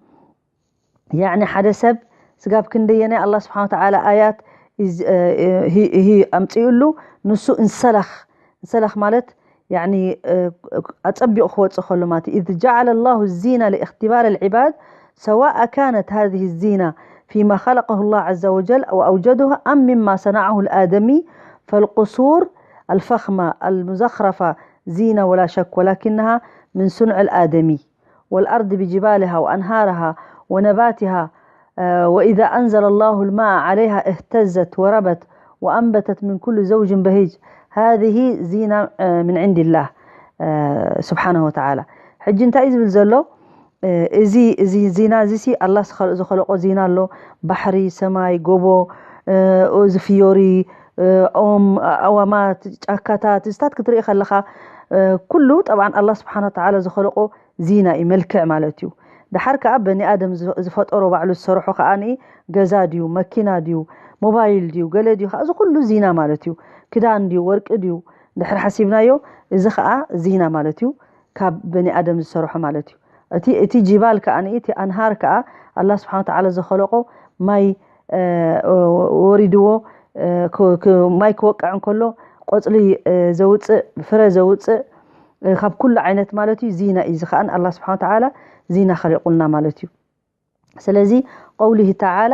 ያዕኒ ሓደ ሰብ ስጋብ ክንደየናይ ኣላህ ስብሓን ወተዓላ ኣያት ኢዝ- እ- እ- ሂ- ሂ- ኣምፅኡሉ፣ ንሱ እንሰለኽ። እንሰለኽ ማለት ያዕኒ፣ እ፣ ኣፀቢቑ ክወፅእ ከሎ ማለት እዩ። إذ جعل الله الزينة لاختبار العباد سواء كانت هذه الزينة فيما خلقه الله عز وجل وأوجده أم مما صنعه الآدمي فالقصور الفخمة المزخرفة زينة ولا شك ولكنها من صنع الآدمي. والأرض بجبالها وأنهارها ونباتها، آه، وإذا أنزل الله الماء عليها اهتزت وربت وأنبتت من كل زوج بهيج. هذه زينة، آه، من عند الله، آه، سبحانه وتعالى. ሕጂ እንታይ እዩ ዝብል ዘሎ? እ፣ እዚ እዚ ዚና እዚ ሲ ኣላህ ዝኸ- ዝኸለቆ ዚና ኣሎ። ባሕሪ፣ ሰማይ፣ ጎቦ፣ እ፣ እዚ ፍዮሪ፣ እ፣ ኦም፣ ኣዋማት፣ ጫካታት፣ እዚታት ክትርኢ ከለኻ፣ እ፣ ኩሉ ጠብዓን ኣላህ ስብሓን ወተዓላ ዝኸለቆ ዚና እዩ፣ መልክዕ ማለት እዩ። ደሓር ከዓ በኒ ኣደም ዝ- ዝፈጠሮ ባዕሉ ዝሰርሖ ከዓ ንኢ ገዛ ድዩ፣ መኪና ድዩ፣ ሞባይል ድዩ፣ ገለ ድዩ፣ ከዓ እዚ ኩሉ ዚና ማለት እዩ። ክዳን ድዩ፣ ወርቂ ድዩ፣ ድሕር ሓሲብናዮ፣ እዚ ከዓ ዚና ማለት እዩ። ካብ በኒ ኣደም ዝሰርሖ ማለት እዩ። እቲ እቲ ጂባል ከዓ ንኢ እቲ ኣንሃር ከዓ ኣላህ ስብሓን ወተዓላ ዝኸለቆ ማይ፣ እ፣ ወሪድዎ፣ እ፣ ክ- ክ- ማይ ክወቅዕ እንከሎ ቆፅሊ፣ እ፣ ዘውፅእ፣ ፍረ ዘውፅእ፣ እ፣ ካብ ኩሉ ዓይነት ማለት እዩ። ዚና እዩ። እዚ ከዓ ኣላህ ስብሓን ወተዓላ ዚና ኸሊቁልና ማለት እዩ። ስለዚ ቀውሊሂ ተዓላ፣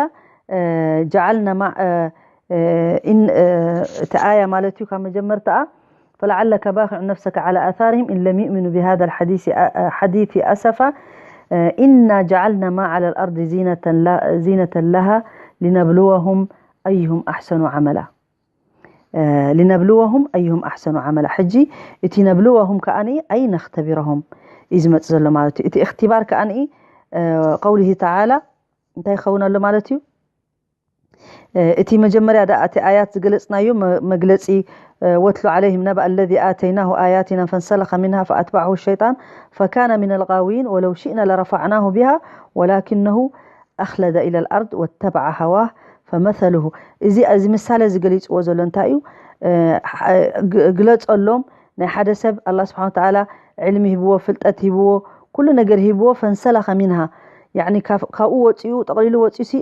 እ፣ ጀዓልና ማ- እ፣ እ፣ ኢን- እ፣ እቲ ኣያ ማለት እዩ ካብ መጀመርታኣ فلعلك باخع نفسك على آثارهم إن لم يؤمنوا بهذا الحديث حديث أسفا. إنا جعلنا ما على الأرض زينة ل- زينة لها لنبلوهم أيهم أحسن عملا. لنبلوهم أيهم أحسن عملا. ሕጂ እቲ ነብልወሁም ከኣኒ ኣይ ነኽተቢረሁም እዩ ዝመጽእ ዘሎ ማለት እዩ። እቲ እኽትባር ከኣኒ ቀውሊሂ ተዓላ እንታይ ይኸውን ኣሎ ማለት እዩ? እቲ መጀመርያ ደኣ እቲ ኣያት ዝገለጽናዮ መ- መግለጺ፣ ወትሉ ዓለይህም ነበኣ ለዚ ኣተይናሁ ኣያቲና ፈንሰለኸ ሚንሃ ፈኣትበዐሁ ሸይጣን ፈካነ ሚነል ጋዊን ወለው ሽእና ለረፋዕናሁ ቢሃ ወላኪነሁ ኣኽለደ ኢለል ኣርድ ወተበዐ ሃዋህ ፈመሰሉሁ። እዚ እዚ ምሳሌ ዝገሊጽዎ ዘሎ እንታይ እዩ? ግለጸሎም። ናይ ሓደ ሰብ ኣላ ስብሓን ተዓላ ዕልሚ ሂብዎ፣ ፍልጠት ሂብዎ፣ ኩሉ ነገር ሂብዎ። ፈንሰለኸ ሚንሃ፣ ያዕኒ ካብኡ ወፂኡ፣ ጠቕሊሉ ወፂኡ ሲ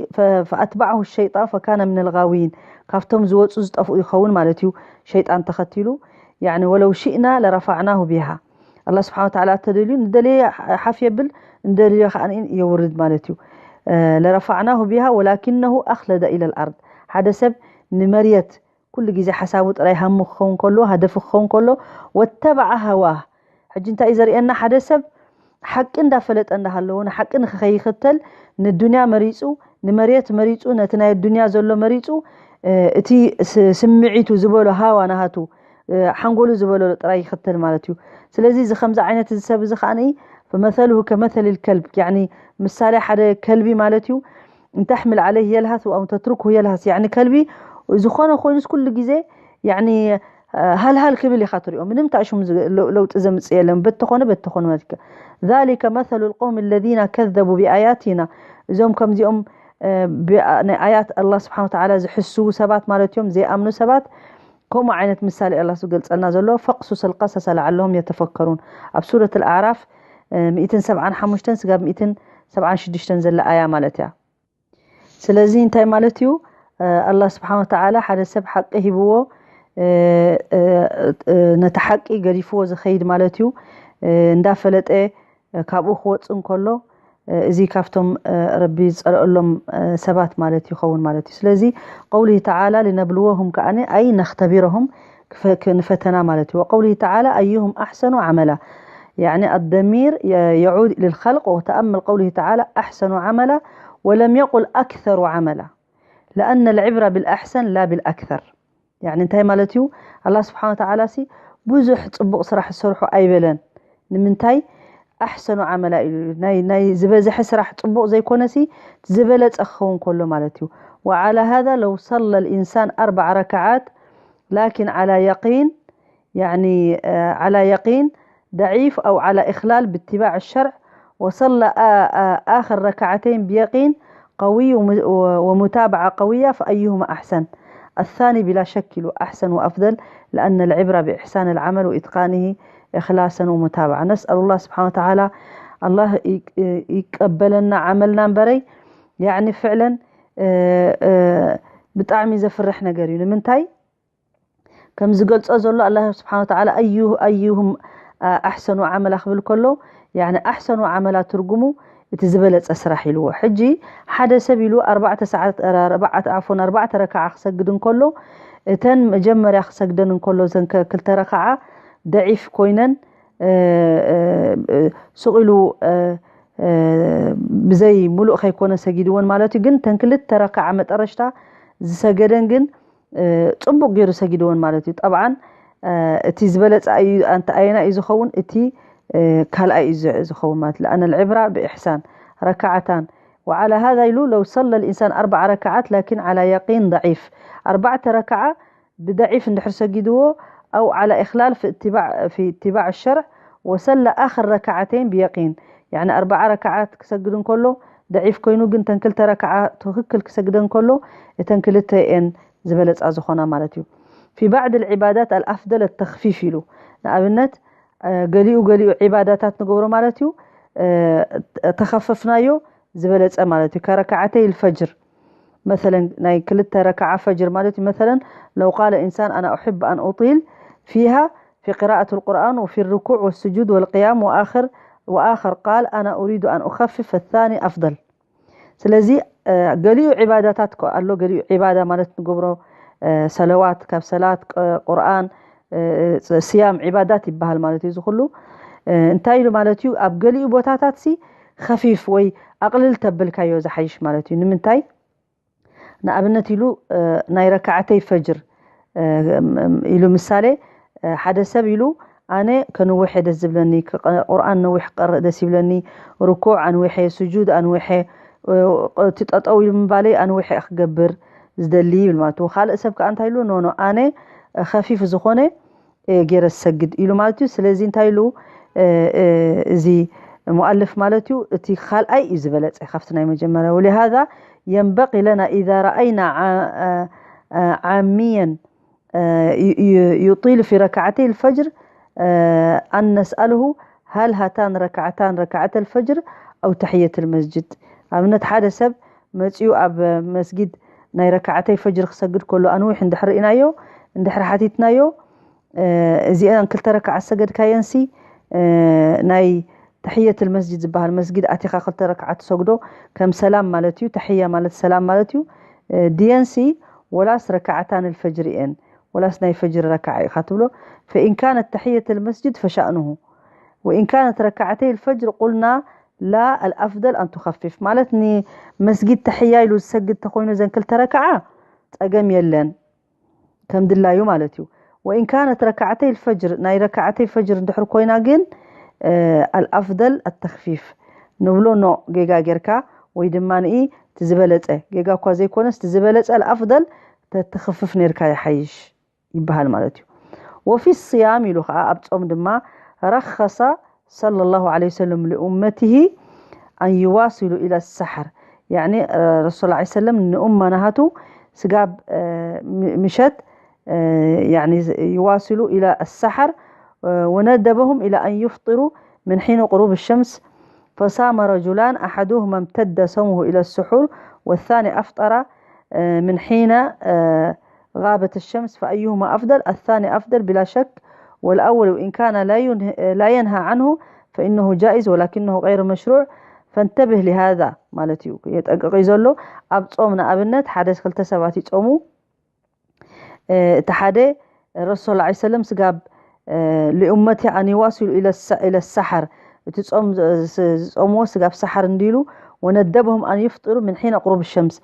ፈኣትባዕሁ ሸይጣን ፈካነ ምን ልጋዊን፣ ካብቶም ዝወፁ ዝጠፍኡ ይኸውን ማለት እዩ። ሸይጣን ተኸቲሉ፣ ያዕኒ ወለው ሽእና ለረፋዕናሁ ቢሃ፣ ኣላ ስብሓን ተዓላ ተደልዩ ንደለየ ሓፍ የብል፣ ንደለዮ ከዓ የውርድ ማለት እዩ። ለረፋዕናሁ ቢሃ ወላኪነሁ ኣኽለደ ኢለል ኣርድ፣ ሓደ ሰብ ንመርየት ኩሉ ግዜ ሓሳቡ ጥራይ ሃሙ ክኸውን ከሎ ሃደፉ ክኸውን ከሎ ወተባዓ ሃዋ ሕጂ እንታይ እዩ ዘርእየና ሓደ ሰብ ሓቂ እንዳፈለጠ እንዳሃለዎ ንሓቂ ንኸይኽተል ንዱንያ መሪፁ ንመሬት መሪፁ ነቲ ናይ ዱንያ ዘሎ መሪፁ እቲ ስምዒቱ ዝበሎ ሃዋ ናሃቱ ሓንጎሉ ዝበለሎ ጥራይ ይኽተል ማለት እዩ ስለዚ እዚ ከምዚ ዓይነት እዚ ሰብ እዚ ከዓ ፈመሰልሁ ከመሰል ልከልብ ምሳሌ ሓደ ከልቢ ማለት እዩ እንተሕምል ዓለይህ የልሃስ ወኣው ተትርኩ የልሃስ ያኒ ከልቢ ዝኾነ ኮይኑስ ኩሉ ግዜ ያኒ ሃልሃል ክብል ኢኻ ትሪኦ ምንም ታሽሙ ለውጢ ዘምፅእ የለን በተኾነ በተኾነ ማለት ذلك مثل القوم الذين كذبوا بآياتنا እዞም ከምዚኦም ናይ ኣያት ኣላ ስብሓን ወተዓላ ዝሕስዉ ሰባት ማለት እዮም ዘይኣምኑ ሰባት ከምኡ ዓይነት ምሳሌ ኣላ ዝገልፀልና ዘሎ فاقصص القصص لعلهم يتفكرون ኣብ ሱረት ኣልኣዕራፍ ሚእትን ሰብዓን ሓሙሽተን ስጋብ ሚእትን ሰብዓን ሽዱሽተን ዘላ ኣያ ማለት እያ ስለዚ እንታይ ማለት እዩ ኣላ ስብሓን ወተዓላ ሓደ ሰብ ሓቂ ሂብዎ ነቲ ሓቂ ገዲፍዎ ዝኸይድ ማለት እዩ እንዳፈለጠ ካብኡ ክወፅእ እንከሎ እዚ ካብቶም ረቢ ዝፀልአሎም ሰባት ማለት ይኸውን ማለት እዩ ስለዚ قوله تعالى لنبلوهم ከዓኒ ኣይ ነኽተቢረሁም ንፈተና ማለት እዩ وقوله تعالى أيهم أحسن عملا يعني الضمير يعود للخلق وتأمل قوله تعالى أحسن عملا ولم يقل أكثر عملا لأن العبرة بالأحسن لا بالأكثر يعني እንታይ ማለት እዩ ኣላ ስብሓን ወተዓላ ሲ ብዙሕ ፅቡቕ ስራሕ ዝሰርሑ ኣይበለን ንምንታይ ኣሕሰኑ ዓመላ ኢሉ ናይ ዝበዝሐ ስራሕ ፅቡቕ ዘይኮነሲ ዝበለፀ ክኸውን ከሎ ማለት እዩ وعلى هذا لو صلى الإنسان أربع ركعات لكن على يقين يعني على يقين ضعيف أو على إخلال باتباع الشرع وصلى آخر ركعتين بيقين قوي ومتابعة قوية فأيهما أحسن الثاني بلا شك له أحسن وأفضل لأن العبرة بإحسان العمل وإتقانه إخلاصا ومتابعة نسأل الله سبحانه وتعالى الله يقبلنا عملنا بري يعني فعلا ብጣዕሚ ዘፍርሕ ነገር እዩ ንምንታይ ከም ዝገልጾ ዘሎ ኣላህ ስብሓን ወተዓላ ኣዩሁም ኣሕሰኑ ዓመላ ክብል ከሎ ኣሕሰኑ ዓመላ ትርጉሙ እቲ ዝበለጸ ስራሕ ኢልዎ ሕጂ ሓደ ሰብ ኢሉ ኣርባዕተ ሰዓት ኣርባዕተ ዓፎን ኣርባዕተ ረክዓ ክሰግድ እንከሎ እተን መጀመርያ ክሰግደን እንከሎ ዘን ክልተ ረክዓ ደዒፍ ኮይነን ስቕ ኢሉ ብዘይ ሙሉእ ከይኮነ ሰጊድወን ማለት እዩ ግን ተን ክልተ ረክዓ መጠረሽታ ዝሰገደን ግን ፅቡቅ ገይሩ ሰጊድወን ማለት እዩ ጠብዓን እቲ ዝበለፀ ኣየና እዩ ዝኸውን እቲ ካልኣይ እዩ ዝኸውን ማለት ለኣነ ልዕብራ ብእሕሳን ረካዓታን وعلى هذا يلو لو صلى الإنسان أربع ركعات لكن على يقين ضعيف أربعة ركعة ብضعيف እንድሕር ሰጊድዎ أو على إخلال في اتباع في اتباع الشرع وصلى آخر ركعتين بيقين يعني أربعة ركعات ክሰግድ እንከሎ ضعيف ኮይኑ ግን ተን ክልተ ረክዓ ትኽክል ክሰግደን ከሎ እተን ክልተ እየን ዝበለፃ ዝኾና ማለት እዩ في بعض العبادات الأفضل التخفيف ኢሉ ንኣብነት ገሊኡ ገሊኡ ዒባዳታት ንገብሮ ማለት እዩ ተኸፈፍናዮ ዝበለፀ ማለት እዩ ከረክዓተይ الفجر مثلا ናይ ክልተ ረክዓ ፈጅር ማለት እዩ مثلا لو قال إنسان أنا أحب أن أطيل فيها في قراءة القرآن وفي الركوع والسجود والقيام وآخر وآخر قال أنا أريد أن أخفف فالثاني أفضل ስለዚ ገሊኡ ዒባዳታት ኣሎ ገሊኡ ዒባዳ ማለት ንገብሮ ሰለዋት ካብ ሰላት ቁርኣን ስያም ዒባዳት ይበሃል ማለት እዩ ዝኩሉ እንታይ ኢሉ ማለት እዩ ኣብ ገሊኡ ቦታታት ሲ ከፊፍ ወይ ኣቕልል ተብልካዮ ዝሓይሽ ማለት እዩ ንምንታይ ንኣብነት ኢሉ ናይ ረካዓተይ ፈጅር ኢሉ ምሳሌ ሓደ ሰብ ኢሉ ኣነ ከንውሐ ደስ ዝብለኒ ቁርኣን ነዊሕ ክቀርእ ደስ ይብለኒ ርኩዕ ኣንውሐ ስጁድ ኣንውሐ እቲ ጠጠው ኢሉ ምባለይ ኣንውሐ ክገብር ዝደሊ ይብል ማለት ካልእ ሰብ ከዓ እንታይ ኢሉ ኖኖ ኣነ ከፊፍ ዝኾነ ገይረ ዝሰግድ ኢሉ ማለት እዩ ስለዚ እንታይ ኢሉ እዚ ሙኣልፍ ማለት እዩ እቲ ካልኣይ እዩ ዝበለፀ ካብቲ ናይ መጀመርያ ولهذا ينبغي لنا إذا رأينا عاميا يطيل في ركعتي الفجر أن نسأله هل هاتان ركعتان ركعتا الفجر أو تحية المسجد ኣብነት ሓደ ሰብ መፅኡ ኣብ መስጊድ ናይ ረክዓተይ ፈጅር ክሰግድ ከሎ ኣንዊሕ እንድሕር ርኢናዮ እንድሕር ሓቲትናዮ እዚአን ክልተ ረክዓ ዝሰገድካየንሲ ናይ ተሕየት መስጅድ ዝበሃል መስጊድ ኣቲኻ ክልተ ረክዓ ትሰግዶ ከም ሰላም ማለት እዩ ተሕያ ማለት ሰላም ማለት እዩ ድየንሲ ወላስ ረክዓታን الفجر እየን ወላስ ናይ ፈጅር ረካዓ ኢኻ ትብሎ። فإن كانت تحية المسجد فشأنه، وإن كانت ركعتي الفجر قلنا لا، الأفضل أن تخفف። ማለት ንመስጊድ ተሕያ ኢሉ ዝሰግድ ተኾይኑ ዘን ክልተ ረካዓ ጸገም የለን፣ ከም ድላዩ ማለት እዩ። وإن كانت ركعتي الفجر، ናይ ረካዓተይ ፈጅር እንድሕር ኮይና ግን الأفضل التخفيف ንብሎ። ኖ ጌጋ ጌርካ ወይ ድማ ንኢ እቲ ዝበለጸ ጌጋ እኳ ዘይኮነስ እቲ ዝበለጸ الأفضل ተትኽፍፍ ኔርካ ይሓይሽ ይበሃል ማለት እዩ። وفي الصيام ኢሉ ከዓ ኣብ ጾም ድማ رخص صلى الله عليه وسلم لأمته أن يواصلوا إلى السحر። يعني رسول الله عليه وسلم ንኡማ ናሃቱ ስጋብ ምሸት يعني يواصلوا إلى السحر وندبهم إلى أن يفطروا من حين غروب الشمس، فصام رجلان أحدهما امتد صومه إلى السحور والثاني أفطر من حين غابت الشمس، فأيهما أفضل؟ الثاني أفضل بلا شك، والأول وإن كان لا ينه-، لا ينهى عنه فإنه جائز ولكنه غير مشروع، فانتبه لهذا ማለት እዩ። የጠንቅቕ እዩ ዘሎ። ኣብ ጾም ንኣብነት ሓደ ክልተ ሰባት ይጾሙ። እቲ ሓደ ረሱል ላ ሰለም ስጋብ لأمتي أن يواصلوا إلى الس-، إلى السحر، እቲ ጾም ዝ-፣ ዝ-፣ ዝጾምዎ ስጋብ ሰሓር እንዲሉ، وندبهم أن يفطروا من حين غروب الشمس،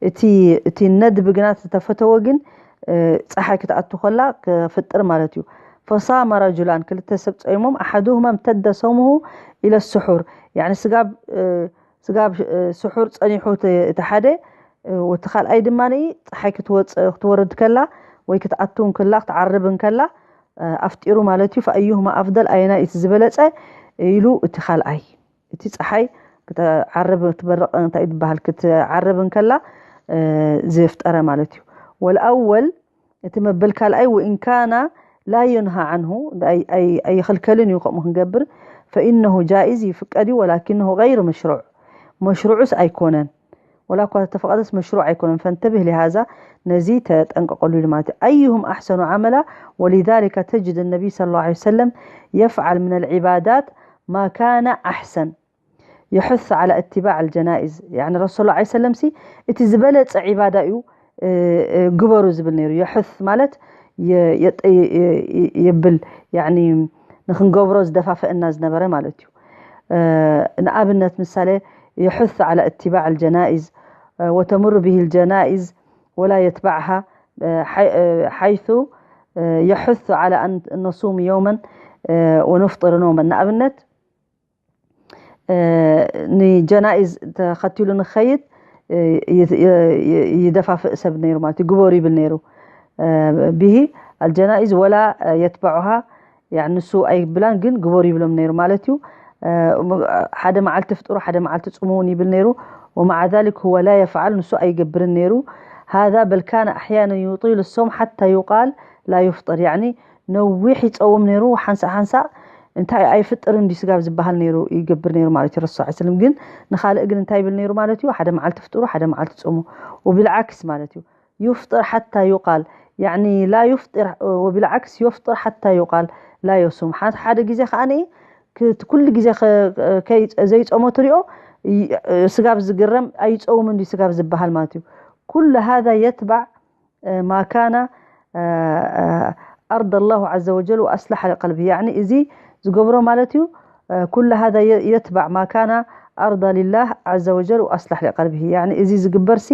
እቲ፣ እቲ ነድብ ግና ዝተፈተወ ግን ፀሓይ ክትኣቱ ከላ ክፍጥር ማለት እዩ። فصام رجلان، ክልተ ሰብ ጾይሞም، أحدهما امتد صومه إلى السحور، يعني ስጋብ ስጋብ ስሑር ጸኒሑ እቲ ሓደ፣ እቲ ካልኣይ ድማ ፀሓይ ክትወርድ ከላ ወይ ክትኣቱ እንከላ ክትዓርብ እንከላ ኣፍጢሩ ማለት እዩ። فأيهما أفضل፣ ኣየናይ እቲ ዝበለፀ ኢሉ፣ እቲ ካልኣይ፣ እቲ ፀሓይ ክትዓርብ ትበርቕ እንታይ ትበሃል ክትዓርብ እንከላ ዝፍጠረ ማለት እዩ። والأول፣ እቲ መበል ካልኣይ، وإن كان لا ينهى عنه، ኣይኽልከልን እዩ ከምኡ ክንገብር، فإنه جائز፣ ይፍቀድ እዩ، ولكنه غير مشروع، መሽሩዑስ ኣይኮነን። ወላ እኳ ተፈቐደስ መሽሩዕ ኣይኮነን። فانتبه لهذا، ነዚ ተጠንቀቐሉ ኢሉ ማለት እዩ። أيهم أحسن عملا، ولذلك تجد النبي صلى الله عليه وسلم يفعل من العبادات ما كان أحسن، يحث على اتباع الجنائز، يعني ረሱል ላ ሰለም ሲ እቲ ዝበለፀ ዒባዳ እዩ ግበሩ ዝብል ነይሩ። የሑስ ማለት የብል፣ ንክንገብሮ ዝደፋፍእና ዝነበረ ማለት እዩ። ንኣብነት ምሳሌ፣ يحث على اتباع الجنائز وتمر به الجنائز ولا يتبعها، حيث يحث على أن نصوم يوما ونفطر يوما، ንኣብነት ንጀናኢዝ ተኸቲሉ ንኸይድ ይደፋፍእ ሰብ ነይሩ ማለት እዩ። ግበሩ ይብል ነይሩ። به الجنائز ولا يتبعها، ንሱ ኣይብላን ግን ግበሩ ይብሎም ነይሩ ማለት እዩ። ሓደ መዓልቲ ፍጥሩ ሓደ መዓልቲ ፅሙ እውን ይብል ነይሩ። ومع ذلك هو لا يفعل، ንሱ ኣይገብርን ነይሩ። هذا بل كان أحيانا يطيل الصوم حتى يقال لا يفطر، يعني ነዊሕ ይፀውም ነይሩ ሓንሳእ ሓንሳእ እንታይ ኣይፍጥርን ድዩ ስጋብ ዝበሃል ነይሩ ይገብር ነይሩ ማለት እዩ ረሱል ሰለላሁ ዐለይሂ ወሰለም። ግን ንኻልእ ግን እንታይ ይብል ነይሩ ማለት እዩ? ሓደ መዓልቲ ፍጥሩ ሓደ መዓልቲ ፅሙ። وبالعكس ማለት እዩ يفطر حتى يقال، يعني لا يفطر، وبالعكس يفطر حتى يقال لا يصوم። ሓደ ግዜ ከዓ ኩሉ ግዜ ዘይፀሞ ትሪኦ ስጋብ ዝግረም ኣይፀውምን ድዩ ስጋብ ዝበሃል ማለት እዩ። كل هذا يتبع ما كان أرضى الله عز وجل وأصلح لقلبه، يعني እዚ ዝገብሮ ማለት እዩ كل هذا يتبع ما كان أرضى لله عز وجل وأصلح لقلبه، يعني እዚ ዝግበር ሲ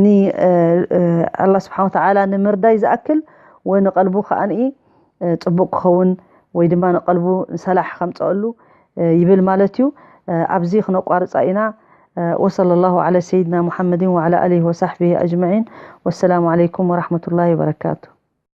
ንኣላህ ስብሓን ወተዓላ ንምርዳይ ዝኣክል ወይ ንቀልቡ ከዓንኢ ፅቡቅ ክኸውን ወይ ድማ ንቀልቡ ሰላሕ ከምፀአሉ ይብል ማለት እዩ። ኣብዚ ክነቋርፃ ኢና። وصلى الله على سيدنا محمد وعلى آله وصحبه أجمعين، والسلام عليكم ورحمة الله وبركاته።